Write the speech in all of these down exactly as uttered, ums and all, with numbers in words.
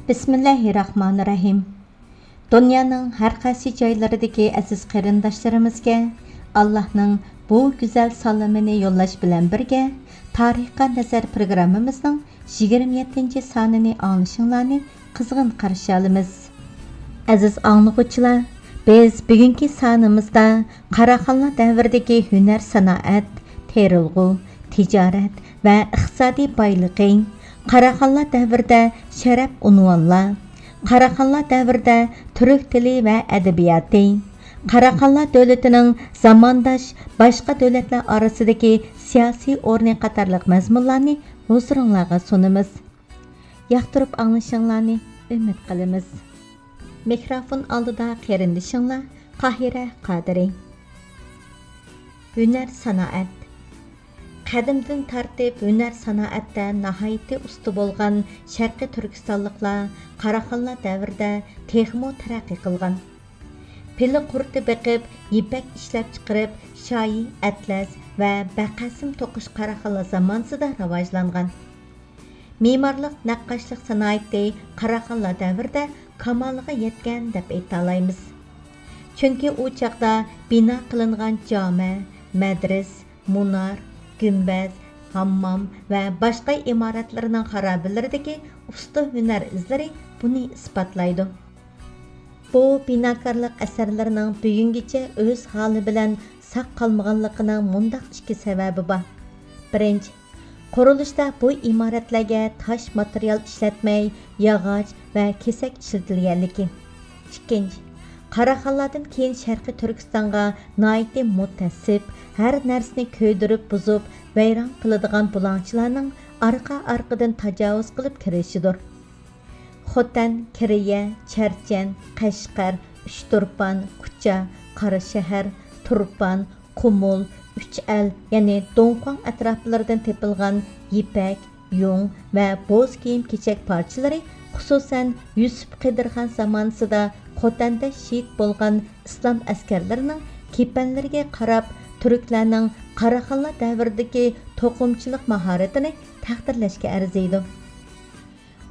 بىسمىللاھىرراھمانىرراھىم. دۇنيانىڭ ھەر قايسى جايلىرىدىكى ئەزىز قېرىنداشلىرىمىزگە ئاللاھنىڭ بۇ گۈزەل سالىمىنى يوللاش بىلەن بىرگە، تارىخقا نەزەر پروگراممىمىزنىڭ يىگىرمە يەتتىنچى سانىنى ئاڭلىشىڭلارنى قىزغىن قارشى ئالىمىز. ئەزىز ئاڭلىغۇچىلار، بىز بۈگۈنكى سانىمىزدا قاراخانلار دەۋرىدىكى ھۈنەر-سانائەت، تېرىلغۇ، تىجارەت ۋە ئىقتىسادىي بايلىقى، قاراخانلار دەۋرىدە شەرەپ ئۇنۋانلار، قاراخانلار دەۋرىدە تۈرك تىلى ۋە ئەدەبىياتى، قاراخانلار دۆلىتىنىڭ زامانداش باشقا دۆلەتلەر ئارىسىدىكى سىياسىي ئورنى قاتارلىق مەزمۇنلارنى ھۇزۇرۇڭلارغا سۇنىمىز. ياقتۇرۇپ ئاڭلىشىڭلارنى ئۈمىد قىلىمىز. مىكروفون ئالدىدا قېرىندىشىڭلار قاھىرە قادىرى. ھۈنەر-سانائەت. قەدىمدىن تارتىپ ھۈنەر-سانائەتتە ناھايىتى ئۇستا بولغان شەرقىي تۈركىستانلىقلار قاراخانلار دەۋرىدە تېخىمۇ تەرەققىي قىلغان. پىلە قۇرتى بېقىپ، يىپەك ئىشلەپچىقىرىپ، شايى، ئەتلەس ۋە بەقەسىم توقۇش قاراخانلار زامانىسىدا راۋاجلانغان. مېمارلىق نەققاشلىق سانائىتى قاراخانلار دەۋرىدە كامالىغا يەتكەن دەپ ئېيتالايمىز. چۈنكى ئۇ چاغدا بىنا قىلىنغان جامە، مەدرىس، مۇنار، گۈمبەز، ھاممام ۋە باشقا ئىمارەتلەرنىڭ خارابىلىرىدىكى ئۇستا ھۈنەر ئىزلىرى بۇنى ئىسپاتلايدۇ. بۇ بىناكارلىق ئەسەرلىرىنىڭ بۈگۈنگىچە ئۆز ھالى بىلەن ساق قالمىغانلىقىنىڭ مۇنداق ئىككى سەۋەبى بار. بىرىنچى، قۇرۇلۇشتا بۇ ئىمارەتلەرگە تاش ماتېرىيال ئىشلەتمەي، ياغاچ ۋە كېسەك ئىشلىتىلگەنلىكى. ئىككىنچى، قاراخانلاردىن كېيىن شەرقىي تۈركىستانغا ناھايىتى مۇتەئەسسىپ، ھەر نەرسىنى كۆيدۈرۈپ بۇزۇپ، ۋەيران قىلىدىغان بۇلاڭچىلارنىڭ ئارقا-ئارقىدىن تاجاۋۇز قىلىپ كىرىشىدۇر. خوتەن، كىرىيە، چەرچەن، قەشقەر، ئۈچتۇرپان، كۇچا، قاراشەھەر، تۇرپان، قۇمۇل، ئۈچئەل، يەنى دۇڭخۇاڭ ئەتراپلىرىدىن تېپىلغان يىپەك، يۇڭ ۋە بوز كىيىم-كېچەك پارچىلىرى، خۇسۇسەن، يۈسۈپ قىدىرخان زامانىسىدا خوتەندە شېھىت بولغان ئىسلام ئەسكەرلىرىنىڭ كېپەنلىرىگە قاراپ، تۈركلەرنىڭ قاراخانلار دەۋرىدىكى توقۇمىچىلىق ماھارىتىنى تەقدىرلەشكە ئەرزىيدۇ.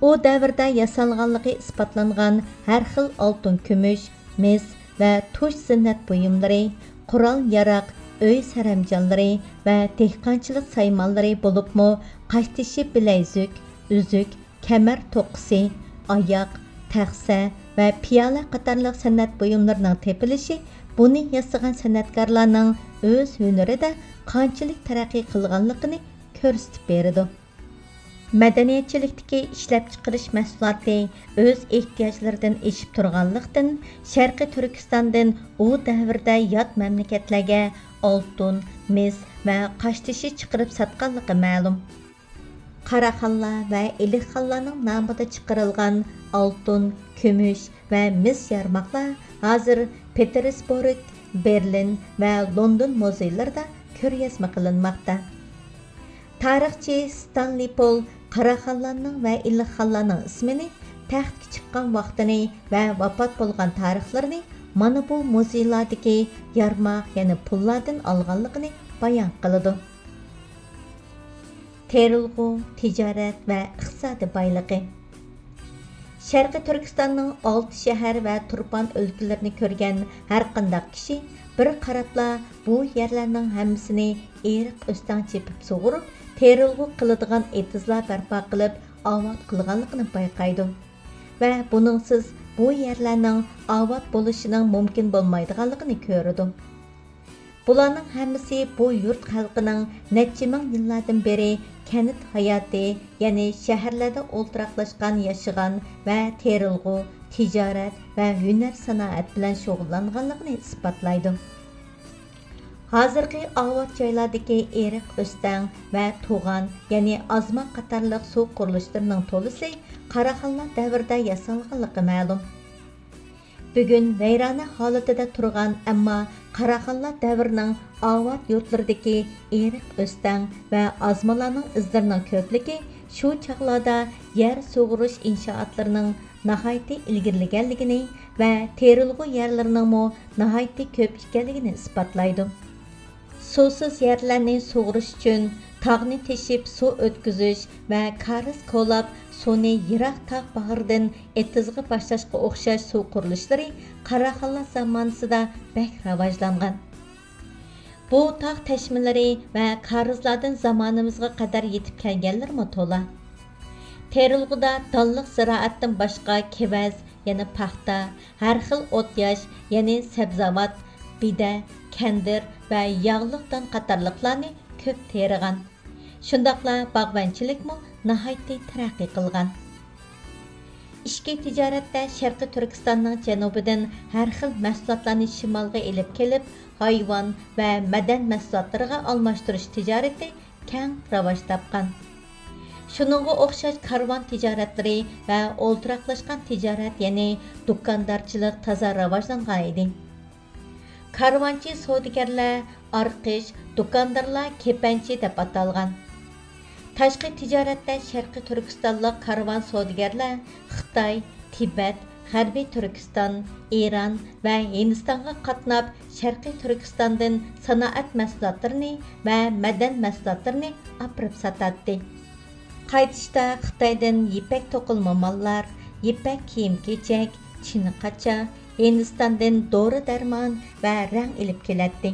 ئۇ دەۋردە ياسالغانلىقى ئىسپاتلانغان ھەر خىل ئالتۇن، كۈمۈش، مىس ۋە تۇش زىننەت بۇيۇملىرى، قورال-ياراغ، ئۆي سەرەمجانلىرى ۋە دېھقانچىلىق سايمانلىرى، بولۇپمۇ قاشتېشى بىلەيزۈك، ئۈزۈك، كەمەر توقىسى، ئاياق، تەخسە ۋە پىيالە قاتارلىق سەنئەت بۇيۇملىرىنىڭ تېپىلىشى بۇنى ياسىغان سەنئەتكارلارنىڭ ئۆز ھۈنىرىدە قانچىلىك تەرەققىي قىلغانلىقىنى كۆرسىتىپ بېرىدۇ. مەدەنىيەتچىلىكتىكى ئىشلەپچىقىرىش مەھسۇلاتى ئۆز ئېھتىياجلىرىدىن ئېشىپ تۇرغانلىقتىن، شەرقىي تۈركىستاندىن ئۇ دەۋردە يات مەملىكەتلەرگە ئالتۇن، مىس ۋە قاشتېشى چىقىرىپ ساتقانلىقى مەلۇم. قاراخانلار ۋە ئىلىخانلارنىڭ نامىدا چىقىرىلغان ئالتۇن، كۈمۈش ۋە مىس يارماقلار ھازىر پېتېرسبۇرگ، بېرلىن ۋە لوندون مۇزېيلىرىدا كۆرگەزمە قىلىنماقتا. تارىخچى ستانلى پول قاراخانلارنىڭ ۋە ئىلىخانلارنىڭ ئىسمىنى تەختكە چىققان ۋاقتىنى ۋە ۋاپات بولغان تارىخلىرىنى مانا بۇ مۇزېيلاردىكى يارماق، يەنى پۇللاردىن ئالغانلىقىنى بايان قىلىدۇ. تېرىلغۇ، تىجارەت ۋە ئىقتىسادىي بايلىقى. شەرقىي تۈركىستاننىڭ ئالتە شەھەر ۋە تۇرپان ئۆلكىلىرىنى كۆرگەن ھەرقانداق كىشى بىر قاراپلا بۇ يەرلەرنىڭ ھەممىسىنى ئېرىق ئۆستەڭ چېپىپ سۇغۇرۇپ، تېرىلغۇ قىلىدىغان ئېتىزلار بەرپا قىلىپ ئاۋات قىلغانلىقىنى بايقايدۇ ۋە بۇنىڭسىز بۇ يەرلەرنىڭ ئاۋات بولۇشىنىڭ مۇمكىن بولمايدىغانلىقىنى كۆرىدۇ. بۇلارنىڭ ھەممىسى بۇ يۇرت خەلقىنىڭ نەچچە مىڭ يىللاردىن بېرى كەنت ھاياتى، يەنى شەھەرلەردە ئولتۇراقلاشقان ياشىغان ۋە تېرىلغۇ، تىجارەت ۋە ھۈنەر-سانائەت بىلەن شۇغۇللانغانلىقىنى ئىسپاتلايدۇ. ھازىرقى ئاۋات جايلاردىكى ئېرىق ئۆستەڭ ۋە توغان، يەنى ئازما قاتارلىق سۇ قۇرۇلۇشلىرىنىڭ تولىسى قاراخانلار دەۋرىدە ياسالغانلىقى مەلۇم. بۈگۈن ۋەيرانە ھالىتىدە تۇرغان، ئەمما قاراخانلار دەۋرىنىڭ ئاۋات يۇرتلىرىدىكى ئېرىق ئۆستەڭ ۋە ئازمىلارنىڭ ئىزلىرىنىڭ كۆپلۈكى شۇ چاغلاردا يەر سۇغۇرۇش ئىنشائاتلىرىنىڭ ناھايىتى ئىلگىرىلىگەنلىكىنى ۋە تېرىلغۇ يەرلىرىنىڭمۇ ناھايىتى كۆپ ئىكەنلىكىنى ئىسپاتلايدۇ. سۇسىز يەرلەرنى سۇغۇرۇش ئۈچۈن تاغنى تېشىپ سۇ ئۆتكۈزۈش ۋە كارىز كولاپ سۇنى يىراق تاغ باغرىدىن ئېتىزغا باشلاشقا ئوخشاش سۇ قۇرۇلۇشلىرى قاراخانلار زامانىسىدا بەك راۋاجلانغان. بۇ تاغ تەشمىلىرى ۋە كارىزلاردىن زامانىمىزغا قەدەر يېتىپ كەلگەنلىرىمۇ تولا. تېرىلغۇدا دانلىق زىرائەتتىن باشقا كېۋەز، يەنە پاختا، ھەر خىل ئوت-ياش، يەنى سەبزاۋات، بىدە، كەندىر ۋە ياغلىق دان قاتارلىقلارنى كۆپ تېرىغان. شۇنداقلا باغۋەنچىلىكمۇ ناھايىتى تەرەققىي قىلغان. ئىچكى تىجارەتتە شەرقىي تۈركىستاننىڭ جەنۇبىدىن ھەر خىل مەھسۇلاتلارنى شىمالغا ئېلىپ كېلىپ، ھايۋان ۋە مەدەن مەھسۇلاتلىرىغا ئالماشتۇرۇش تىجارىتى كەڭ راۋاج تاپقان. شۇنىڭغا ئوخشاش كارۋان تىجارەتلىرى ۋە ئولتۇراقلاشقان تىجارەت، يەنى دۇكاندارچىلىق تازا راۋاجلانغان ئىدى. كارۋانچى سودىگەرلەر ئارقىچ، دۇكاندارلار كېپەنچى دەپ ئاتالغان. تاشقى تىجارەتتە شەرقىي تۈركىستانلىق كارۋان سودىگەرلەر خىتاي، تىبەت، غەربىي تۈركىستان، ئىران ۋە ھىندىستانغا قاتناپ، شەرقىي تۈركىستاندىن سانائەت مەھسۇلاتلىرىنى ۋە مەدەن مەھسۇلاتلىرىنى ئاپىرىپ ساتاتتى. قايتىشتا خىتايدىن يىپەك توقۇلما ماللار، يىپەك كىيىم-كېچەك، چىنە قاچا، ھىندىستاندىن دورا-دەرمان ۋە رەڭ ئېلىپ كېلەتتى.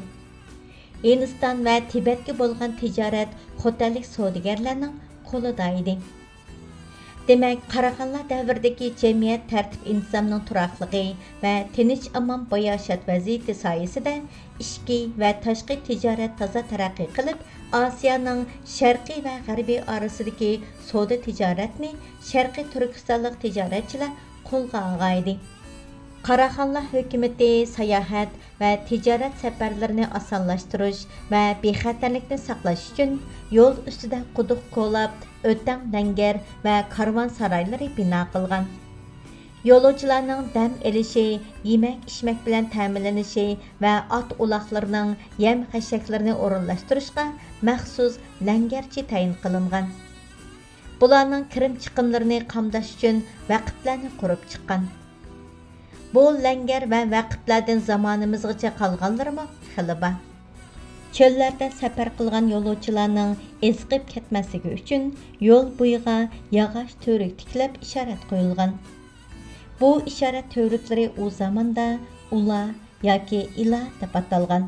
ھىندىستان ۋە تىبەتكە بولغان تىجارەت خوتەنلىك سودىگەرلەرنىڭ قولىدا ئىدى. دېمەك، قاراخانلار دەۋرىدىكى جەمئىيەت تەرتىپ-ئىنتىزامنىڭ تۇراقلىقى ۋە تىنچ-ئامان باياشات ۋەزىيىتى سايىسىدە ئىچكى ۋە تاشقى تىجارەت تازا تەرەققىي قىلىپ، ئاسىيانىڭ شەرقىي ۋە غەربىي ئارىسىدىكى سودا تىجارەتنى شەرقىي تۈركىستانلىق تىجارەتچىلەر قولغا ئالغانىدى. قاراخانلار ھۆكۈمىتى ساياھەت ۋە تىجارەت سەپەرلىرىنى ئاسانلاشتۇرۇش ۋە بىخەتەرلىكنى ساقلاش ئۈچۈن يول ئۈستىدە قۇدۇق كولاپ، ئۆتەڭ لەڭگەر ۋە كارۋانسارايلىرى بىنا قىلغان. يولۇچىلارنىڭ دەم ئېلىشى، يېمەك-ئىچمەك بىلەن تەمىنلىنىشى ۋە ئات-ئۇلاغلىرىنىڭ يەم-خەشەكلىرىنى ئورۇنلاشتۇرۇشقا مەخسۇس لەڭگەرچى تەيىن قىلىنغان. بۇلارنىڭ كىرىم-چىقىملىرىنى قامداش ئۈچۈن ۋەقىپلەرنى قۇرۇپ چىققان. بۇ لەڭگەر ۋە ۋەقىپلەردىن زامانىمىزغىچە قالغانلىرىمۇ خېلى بار. چۆللەردە سەپەر قىلغان يولۇچىلارنىڭ ئېزىقىپ كەتمەسلىكى ئۈچۈن يول بويىغا ياغاچ تۈۋرۈك تىكلەپ ئىشارەت قويۇلغان. بۇ ئىشارەت تۈۋرۈكلىرى ئۇ زاماندا ئۇلا ياكى ئىلا دەپ ئاتالغان.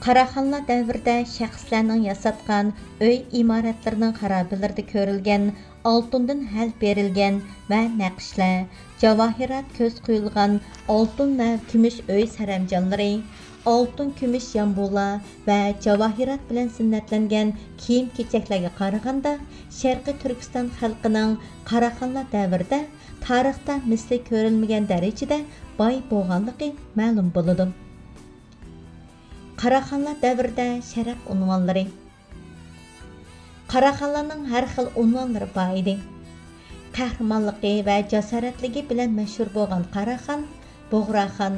قاراخانلار دەۋرىدە شەخسلەرنىڭ ياساتقان ئۆي ئىمارەتلىرىنىڭ خارابىلىرىدە كۆرۈلگەن ئالتۇندىن ھەل بېرىلگەن ۋە نەقىشلەر، جاۋاھىرات كۆز قويۇلغان ئالتۇن ۋە كۈمۈش ئۆي سەرەمجانلىرى، ئالتۇن، كۈمۈش يامبۇلار ۋە جاۋاھىرات بىلەن زىننەتلەنگەن كىيىم-كېچەكلەرگە قارىغاندا، شەرقىي تۈركىستان خەلقىنىڭ قاراخانلار دەۋرىدە تارىختا مىسلى كۆرۈلمىگەن دەرىجىدە باي بولغانلىقى مەلۇم بولىدۇ. قاراخانلار دەۋرىدە شەرەپ ئۇنۋانلىرى. قاراخانلارنىڭ ھەر خىل ئۇنۋانلىرى بار ئىدى. قەھرىمانلىقى ۋە جاسارەتلىكى بىلەن مەشھۇر بولغان قاراخان، بۇغراخان،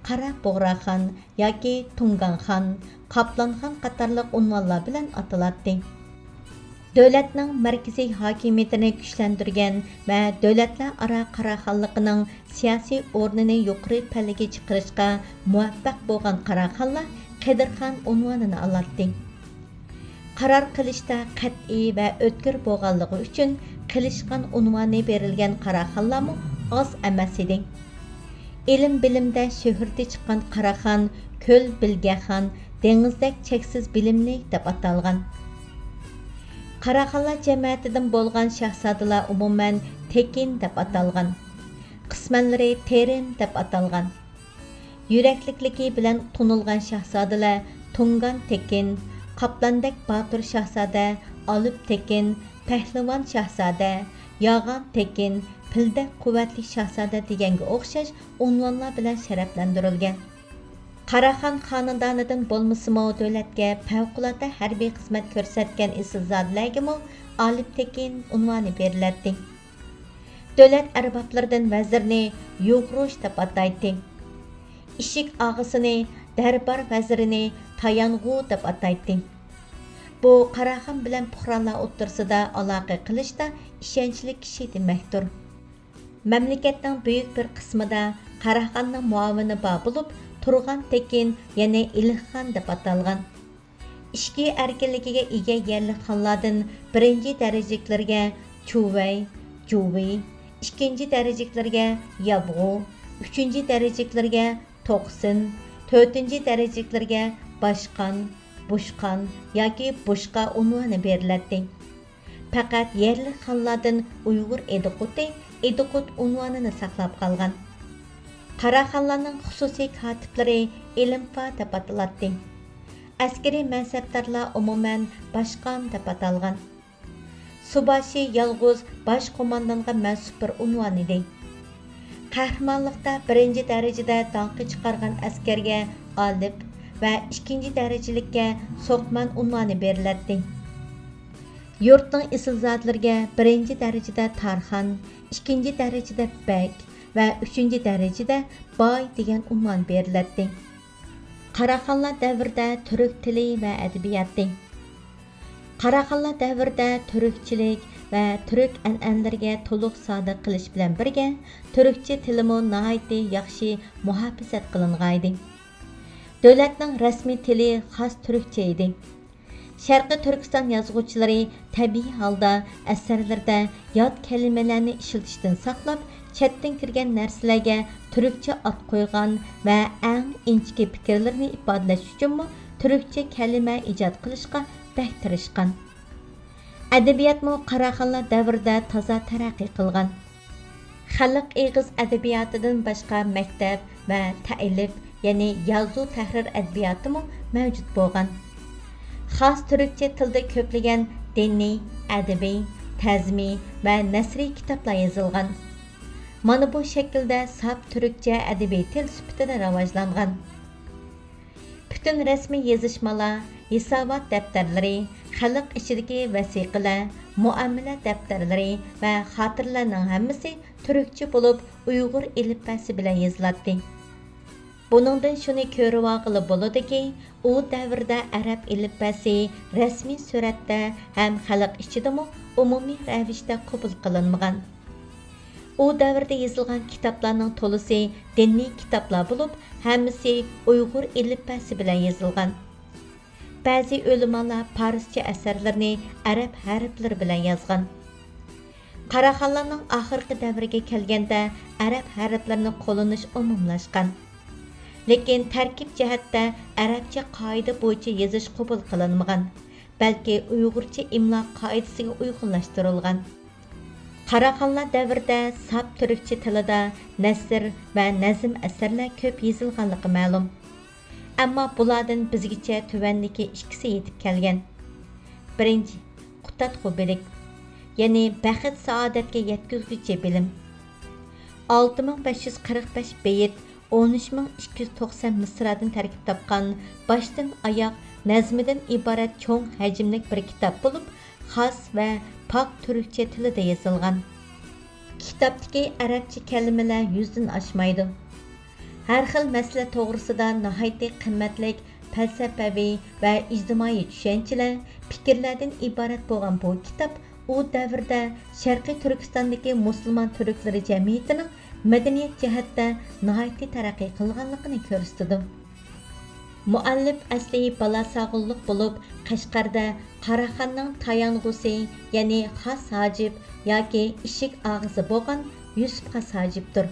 قارا بۇغراخان ياكى تۇڭگانخان، قاپلانخان قاتارلىق ئۇنۋانلار بىلەن ئاتىلاتتى. دۆلەتنىڭ مەركىزىي ھاكىمىيىتىنى كۈچلەندۈرگەن ۋە دۆلەتلەر ئارا قاراخانلىقىنىڭ سىياسىي ئورنىنى يۇقىرى پەللىگە چىقىرىشقا مۇۋەپپەق بولغان قاراخانلار قېدىرخان ئۇنۋانىنى ئالاتتى. قارار قىلىشتا قەتئىي ۋە ئۆتكۈر بولغانلىقى ئۈچۈن قىلىچخان ئۇنۋانى بېرىلگەن قاراخانلارمۇ ئاز ئەمەس ئىدى. ئىلىم-بىلىمدە شۆھرىتى چىققان قاراخان كۆل بىلگەخان، دېڭىزدەك چەكسىز بىلىملىك دەپ ئاتالغان. قاراخانلار جەمەتىدىن بولغان شاھزادىلەر ئومۇمەن تېكىن دەپ ئاتالغان. قىسمەنلىرى تېرىن دەپ ئاتالغان. يۈرەكلىكلىكى بىلەن تونۇلغان شاھزادىلەر تۇڭگان تېكىن، قاپلاندەك باتۇر شاھزادە، ئالىپ تېكىن، پەھلىۋان شاھزادە، ياغان تېكىن، پىلدەك قۇۋۋەتلىك شاھزادە دېگەنگە ئوخشاش ئۇنۋانلار بىلەن شەرەپلەندۈرۈلگەن. قاراخان خانىدانىدىن بولمىسىمۇ، دۆلەتكە پەۋقۇلئاددە ھەربىي خىزمەت كۆرسەتكەن ئېسىلزادىلەرگىمۇ ئالىپ تېكىن ئۇنۋانى بېرىلەتتى. دۆلەت ئەربابلىرىدىن ۋەزىرنى يۇغروش دەپ ئاتايتتى. ئىشىك ئاغىسىنى، دەربار ۋەزىرىنى تايانغۇ دەپ ئاتايتتى. بۇ قاراخان بىلەن پۇقرالار ئوتتۇرىسىدا ئالاقە قىلىشتا ئىشەنچلىك كىشى دېمەكتۇر. مەملىكەتنىڭ بۈيۈك بىر قىسمىدا قاراخاننىڭ مۇئاۋىنى بار بولۇپ، تۇرغان تېكىن، يەنى ئىلىخخان دەپ ئاتالغان. ئىچكى ئەركىنلىكىگە ئىگە يەرلىك خانلاردىن بىرىنچى دەرىجىلىكلىرىگە چۇۋەي، جۇۋى، ئىككىنچى دەرىجىلىكلەرگە يابغۇ، ئۈچىنچى دەرىجىلىكلەرگە توقسىن، تۆتىنچى دەرىجىلىكلەرگە باشقان، بۇشقان ياكى بۇشقا ئۇنۋانى بېرىلەتتى. پەقەت يەرلىك خانلاردىن ئۇيغۇر ئىدىقۇتى، ئىدىقۇت ئۇنۋانىنى ساقلاپ قالغان. قاراخانلارنىڭ خۇسۇسىي كاتىپلىرى ئىلىمفا دەپ ئاتىلاتتى. ئەسكىرىي مەنسەپدارلار ئومۇمەن باشقان دەپ ئاتالغان. سۇباشى يالغۇز باش قوماندانغا مەنسۇپ بىر ئۇنۋان ئىدى. قەھرىمانلىقتا بىرىنچى دەرىجىدە داڭقى چىقارغان ئەسكەرگە ئالىپ ۋە ئىككىنچى دەرىجىلىككە سوقمان ئۇنۋانى بېرىلەتتى. يۇرتنىڭ ئېسىلزادىلىرىگە بىرىنچى دەرىجىدە تارخان، ئىككىنچى دەرىجىدە بەگ ۋە ئۈچىنچى دەرىجىدە باي دېگەن ئۇنۋان بېرىلەتتى. قاراخانلار دەۋرىدە تۈرك تىلى ۋە ئەدەبىياتى. قاراخانلار دەۋرىدە تۈركچىلىك ۋە تۈرك ئەنئەنىلىرىگە تولۇق سادىق قىلىش بىلەن بىرگە، تۈركچە تىلىمۇ ناھايىتى ياخشى مۇھاپىزەت قىلىنغانىدى. دۆلەتنىڭ رەسمىي تىلى خاس تۈركچە ئىدى. شەرقىي تۈركىستان يازغۇچىلىرى تەبىئىي ھالدا ئەسەرلىرىدە يات كەلىمىلەرنى ئىشلىتىشتىن ساقلاپ، چەتتىن كىرگەن نەرسىلەرگە تۈركچە ئات قويغان ۋە ئەڭ ئىنچىكە پىكىرلىرىنى ئىپادىلەش ئۈچۈنمۇ تۈركچە كەلىمە ئىجاد قىلىشقا بەك تىرىشقان. ئەدەبىياتمۇ قاراخانلار دەۋرىدە تازا تەرەققىي قىلغان. خەلق ئېغىز ئەدەبىياتىدىن باشقا مەكتەپ ۋە تەئلىپ، يەنى يازۇ تەھرىر ئەدەبىياتىمۇ مەۋجۇت بولغان. خاس تۈركچە تىلدا كۆپلىگەن دىنىي، ئەدەبىي، تەزمىي ۋە نەسرىي كىتابلار يېزىلغان. مانا بۇ شەكىلدە ساپ تۈركچە ئەدەبىي تىل سۈپىتىدە راۋاجلانغان. پۈتۈن رەسمىي يېزىشمىلار، ھېسابات دەپتەرلىرى، خەلق ئىچىدىكى ۋەسىقىلەر، مۇئامىلە دەپتەرلىرى ۋە خاتىرىلەرنىڭ ھەممىسى تۈركچە بولۇپ، ئۇيغۇر ئېلىپبەسى بىلەن يېزىلاتتى. بۇنىڭدىن شۇنى كۆرۈۋالغىلى بولىدۇكى، ئۇ دەۋردە ئەرەب ئېلىپبەسى رەسمىي سۈرەتتە ھەم خەلق ئىچىدىمۇ ئومۇمىي رەۋىشتە قوبۇل قىلىنمىغان. ئۇ دەۋردە يېزىلغان كىتابلارنىڭ تولىسى دىنىي كىتابلار بولۇپ، ھەممىسى ئۇيغۇر ئېلىپبەسى بىلەن يېزىلغان. بەزى ئۆلىمالار پارسچە ئەسەرلىرىنى ئەرەب ھەرپلىرى بىلەن يازغان. قاراخانلارنىڭ ئاخىرقى دەۋرىگە كەلگەندە، ئەرەب ھەرپلىرىنى قوللىنىش ئومۇملاشقان. لېكىن تەركىب جەھەتتە ئەرەبچە قائىدە بويىچە يېزىش قوبۇل قىلىنمىغان، بەلكى ئۇيغۇرچە ئىملا قائىدىسىگە ئۇيغۇنلاشتۇرۇلغان. قاراخانلار دەۋرىدە ساپ تۈركچە تىلىدا نەسر ۋە نەزم ئەسەرلەر كۆپ يېزىلغانلىقى مەلۇم. ئەمما بۇلاردىن بىزگىچە تۆۋەندىكى ئىككىسى يېتىپ كەلگەن. بىرىنچى، قۇتادغۇ بىلىك، يەنى بەخت سائادەتكە يەتكۈزگۈچى بىلىم. ئالتە مىڭ بەش يۈز قىرىق بەش بېيىت، ئون ئۈچ مىڭ ئىككى يۈز توقسان مىسرادىن تەركىب تاپقان باشتىن ئاياق نەزمىدىن ئىبارەت چوڭ ھەجىملىك بىر كىتاب بولۇپ، خاس ۋە پاك تۈركچە تىلىدا يېزىلغان. كىتابتىكى ئەرەبچە كەلىمىلەر يۈزدىن ئاشمايدۇ. ھەر خىل مەسىلە توغرىسىدا ناھايىتى قىممەتلىك پەلسەپەۋى ۋە ئىجتىمائىي چۈشەنچىلەر، پىكىرلەردىن ئىبارەت بولغان بۇ كىتاب ئۇ دەۋردە شەرقىي تۈركىستاندىكى مۇسۇلمان تۈركلىرى جەمئىيىتىنىڭ مەدەنىيەت جەھەتتە ناھايىتى تەرەققىي قىلغانلىقىنى كۆرسىتىدۇ. مۇئەللىپ ئەسلى بالاساغۇنلۇق بولۇپ، قەشقەردە قاراخاننىڭ تايانغۇسى، يەنى خاس ھاجىپ ياكى ئىشىك ئاغزى بولغان يۈسۈپ خاس ھاجىپتۇر.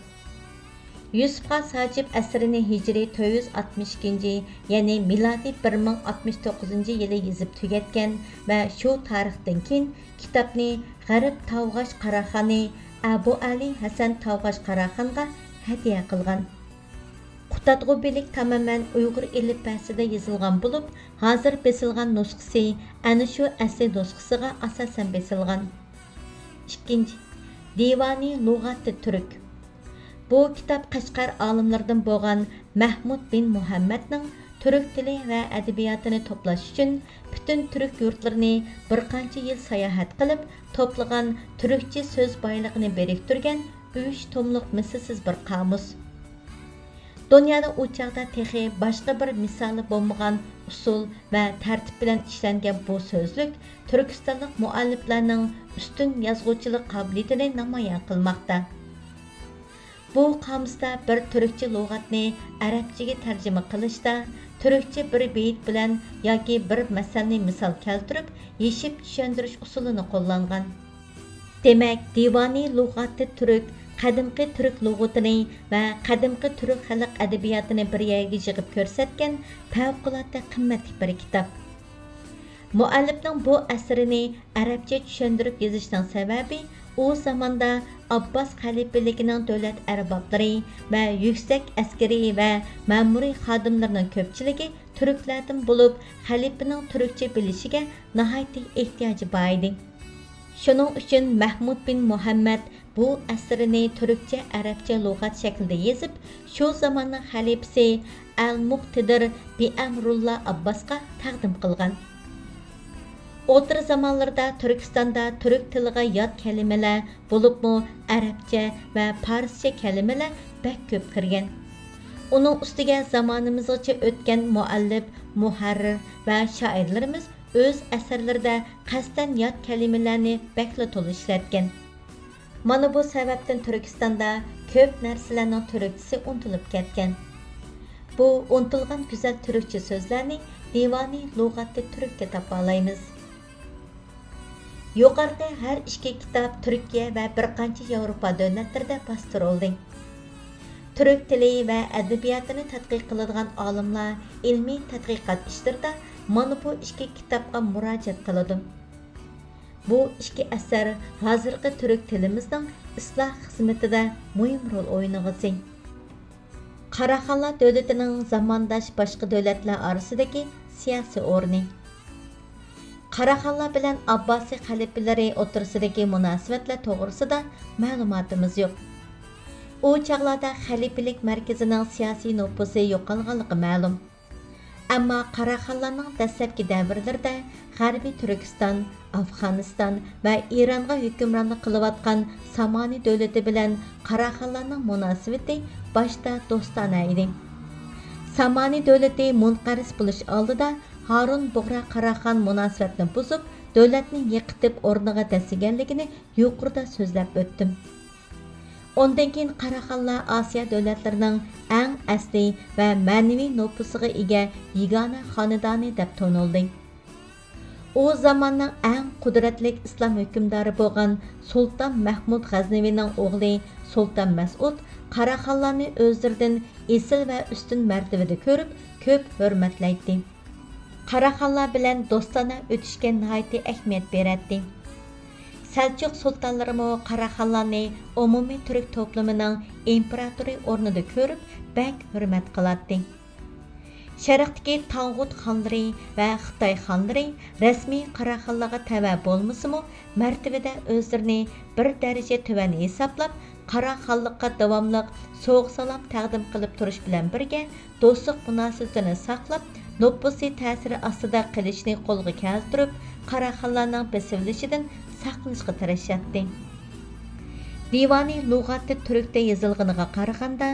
يۈسۈپ خاس ھاجىپ ئەسىرىنى ھىجرىي تۆت يۈز ئاتمىش ئىككىنچى، يەنى مىلادىي بىر مىڭ ئاتمىش توققۇزىنچى يىلى يېزىپ تۈگەتكەن ۋە شۇ تارىختىن كېيىن كىتابنى غەرب تاۋغاش قاراخانى ئەبۇ ئەلى ھەسەن تاۋغاش قاراخانغا ھەدىيە قىلغان. قۇتادغۇ بىلىك تامامەن ئۇيغۇر ئېلىپبەسىدە يېزىلغان بولۇپ، ھازىر بېسىلغان نۇسخىسى ئەنە شۇ ئەسلى نۇسخىسىغا ئاساسەن بېسىلغان. ئىككىنچى، دىۋانى لۇغاتى تۈرك. بۇ كىتاب قەشقەر ئالىملىرىدىن بولغان مەھمۇد بىن مۇھەممەدنىڭ تۈرك تىلى ۋە ئەدەبىياتىنى توپلاش ئۈچۈن پۈتۈن تۈرك يۇرتلىرىنى بىر قانچە يىل ساياھەت قىلىپ توپلىغان تۈركچە سۆز بايلىقىنى بىرىكتۈرگەن ئۈچ توملۇق مىسلىسىز بىر قامۇس. دۇنيادا ئۇ چاغدا تېخى باشقا بىر مىسالى بولمىغان ئۇسۇل ۋە تەرتىپ بىلەن ئىشلەنگەن بۇ سۆزلۈك تۈركىستانلىق مۇئەللىپلەرنىڭ ئۈستۈن يازغۇچىلىق قابىلىيىتىنى نامايان قىلماقتا. بۇ قامۇستا بىر تۈركچە لۇغەتنى ئەرەبچىگە تەرجىمە قىلىشتا، تۈركچە بىر بېيىت بىلەن ياكى بىر مەسەلنى مىسال كەلتۈرۈپ، يېشىپ چۈشەندۈرۈش ئۇسۇلىنى قوللانغان. دېمەك، دىۋانى لۇغاتىت تۈرك قەدىمكى تۈرك لۇغىتىنى ۋە قەدىمكى تۈرك خەلق ئەدەبىياتىنى بىر يەرگە يىغىپ كۆرسەتكەن پەۋقۇلئاددە قىممەتلىك بىر كىتاب. مۇئەللىپنىڭ بۇ ئەسىرىنى ئەرەبچە چۈشەندۈرۈپ يېزىشنىڭ سەۋەبى، ئۇ زاماندا ئابباس خەلىپىلىكىنىڭ دۆلەت ئەربابلىرى ۋە يۈكسەك ئەسكىرىي ۋە مەمۇرىي خادىملىرىنىڭ كۆپچىلىكى تۈركلەردىن بولۇپ، خەلىپىنىڭ تۈركچە بىلىشىگە ناھايىتى ئېھتىياجى بار ئىدى. شۇنىڭ ئۈچۈن مەھمۇد بىن مۇھەممەد بۇ ئەسىرىنى تۈركچە ئەرەبچە لۇغەت شەكلىدە يېزىپ، شۇ زاماننىڭ خەلىپىسى ئەل مۇقتىدىر بىئەمرۇللا ئابباسقا تەقدىم قىلغان. ئوتتۇرا زامانلىرىدا تۈركىستاندا تۈرك تىلىغا يات كەلىمىلەر، بولۇپمۇ ئەرەبچە ۋە پارسچە كەلىمىلەر بەك كۆپ كىرگەن. ئۇنىڭ ئۈستىگە زامانىمىزغىچە ئۆتكەن مۇئەللىپ، مۇھەررىر ۋە شائىرلىرىمىز ئۆز ئەسەرلىرىدە قەستەن يات كەلىمىلەرنى بەكلا تولا ئىشلەتكەن. مانا بۇ سەۋەبتىن تۈركىستاندا كۆپ نەرسىلەرنىڭ تۈركچىسى ئۇنتۇلۇپ كەتكەن. بۇ ئۇنتۇلغان گۈزەل تۈركچە سۆزلەرنى دىۋانى لۇغاتى تۈركتە تاپالايمىز. يۇقىرىقى ھەر ئىككى كىتاب تۈركىيە ۋە بىر قانچە ياۋروپا دۆلەتلىرىدە باستۇرۇلدى. تۈرك تىلى ۋە ئەدەبىياتىنى تەتقىق قىلىدىغان ئالىملار ئىلمىي تەتقىقات ئىشلىرىدا مانا بۇ ئىككى كىتابقا مۇراجىئەت قىلىدۇ. بۇ ئىككى ئەسەر ھازىرقى تۈرك تىلىمىزنىڭ ئىسلاھ خىزمىتىدە مۇھىم رول ئوينىغۇسى. قاراخانلار دۆلىتىنىڭ زامانداش باشقا دۆلەتلەر ئارىسىدىكى سىياسىي ئورنى. قاراخانلار بىلەن ئابباسىي خەلىپىلىرى ئوتتۇرىسىدىكى مۇناسىۋەتلەر توغرىسىدا مەلۇماتىمىز يوق. ئۇ چاغلاردا خەلىپىلىك مەركىزىنىڭ سىياسىي نوپۇسى يوقالغانلىقى مەلۇم. ئەمما قاراخانلارنىڭ دەسلەپكى دەۋرلىرىدە غەربىي تۈركىستان، ئافغانىستان ۋە ئىرانغا ھۆكۈمرانلىق قىلىۋاتقان سامانى دۆلىتى بىلەن قاراخانلارنىڭ مۇناسىۋىتى باشتا دوستانە ئىدى. سامانى دۆلىتى مۇنقەرز بولۇش ئالدىدا ھارۇن بۇغرا قاراخان مۇناسىۋەتنى بۇزۇپ، دۆلەتنى يىقىتىپ ئورنىغا دەسسىگەنلىكىنى يۇقىرىدا سۆزلەپ ئۆتتۈم. ئۇندىن كېيىن قاراخانلار ئاسىيا دۆلەتلىرىنىڭ ئەڭ ئەسلى ۋە مەنىۋى نوپۇسىغا ئىگە يېگانە خانىدانى دەپ تونۇلدى. ئۇ زاماننىڭ ئەڭ قۇدرەتلىك ئىسلام ھۆكۈمدارى بولغان سۇلتان مەھمۇد غەزنىۋىنىڭ ئوغلى سۇلتان مەسئۇد قاراخانلارنى ئۆزلىرىدىن ئېسىل ۋە ئۈستۈن مەرتىۋىدە كۆرۈپ، كۆپ ھۆرمەتلەيتتى. قاراخانلار بىلەن دوستانە ئۆتۈشكە ناھايىتى ئەھمىيەت بېرەتتى. سەلچۇق سۇلتانلىرىمۇ قاراخانلارنى ئومۇمىي تۈرك توپلىمىنىڭ ئىمپېراتورى ئورنىدا كۆرۈپ، بەك ھۆرمەت قىلاتتى. شەرقتىكى تاڭغۇت خانلىرى ۋە خىتاي خانلىرى رەسمىي قاراخانلارغا تەۋە بولمىسىمۇ، مەرتىۋىدە ئۆزلىرىنى بىر دەرىجە تۆۋەن ھېسابلاپ، قاراخانلىققا داۋاملىق سوۋغا-سالام تەقدىم قىلىپ تۇرۇش بىلەن بىرگە، دوستلۇق مۇناسىۋىتىنى ساقلاپ، نوپۇسى تەسىرى ئاستىدا قېلىشنى قولغا كەلتۈرۈپ، قاراخانلارنىڭ بېسىۋېلىشىدىن ساقلىنىشقا تىرىشاتتى. دىۋانى لۇغاتى تۈركتە يېزىلغىنىغا قارىغاندا،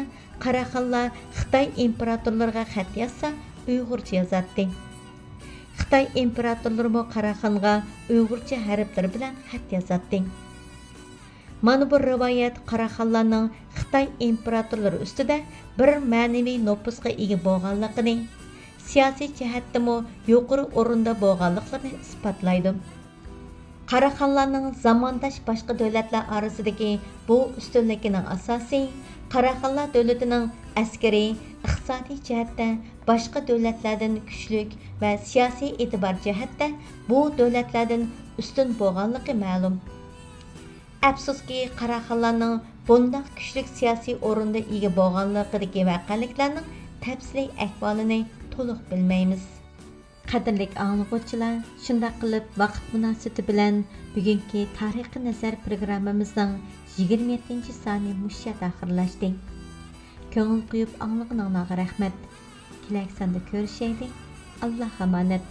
قاراخانلار خىتاي ئىمپېراتورلىرىغا خەت يازسا، ئۇيغۇرچە يازاتتى. خىتاي ئىمپېراتورلىرىمۇ قاراخانغا ئۇيغۇرچە ھەرپلىرى بىلەن خەت يازاتتى. مانا بۇ رىۋايەت قاراخانلارنىڭ خىتاي ئىمپېراتورلىرى ئۈستىدە بىر مەنىۋى نوپۇسقا ئىگە بولغانلىقىنى، سىياسىي جەھەتتىمۇ يۇقىرى ئورۇندا بولغانلىقلىرىنى ئىسپاتلايدۇ. قاراخانلارنىڭ زامانداش باشقا دۆلەتلەر ئارىسىدىكى بۇ ئۈستۈنلۈكىنىڭ ئاساسى، قاراخانلار دۆلىتىنىڭ ئەسكىرىي، ئىقتىسادىي جەھەتتە باشقا دۆلەتلەردىن كۈچلۈك ۋە سىياسىي ئېتىبار جەھەتتە بۇ دۆلەتلەردىن ئۈستۈن بولغانلىقى مەلۇم. ئەپسۇسكى، قاراخانلارنىڭ بۇنداق كۈچلۈك سىياسىي ئورۇندا ئىگە بولغانلىقىدىكى ۋەقەلىكلەرنىڭ تەپسىلىي ئەھۋالىنى تولۇق بىلمەيمىز. قەدىرلىك ئاڭلىغۇچىلار، شۇنداق قىلىپ ۋاقىت مۇناسىۋىتى بىلەن بۈگۈنكى تارىخقا نەزەر پروگراممىمىزنىڭ يىگىرمە يەتتىنچى سانى مۇشۇ يەردە ئاخىرلاشتى. كۆڭۈل قويۇپ ئاڭلىغىنىڭلارغا رەھمەت. كېلەر ساندا كۆرۈشەيلى. ئاللاھقا ئامانەت.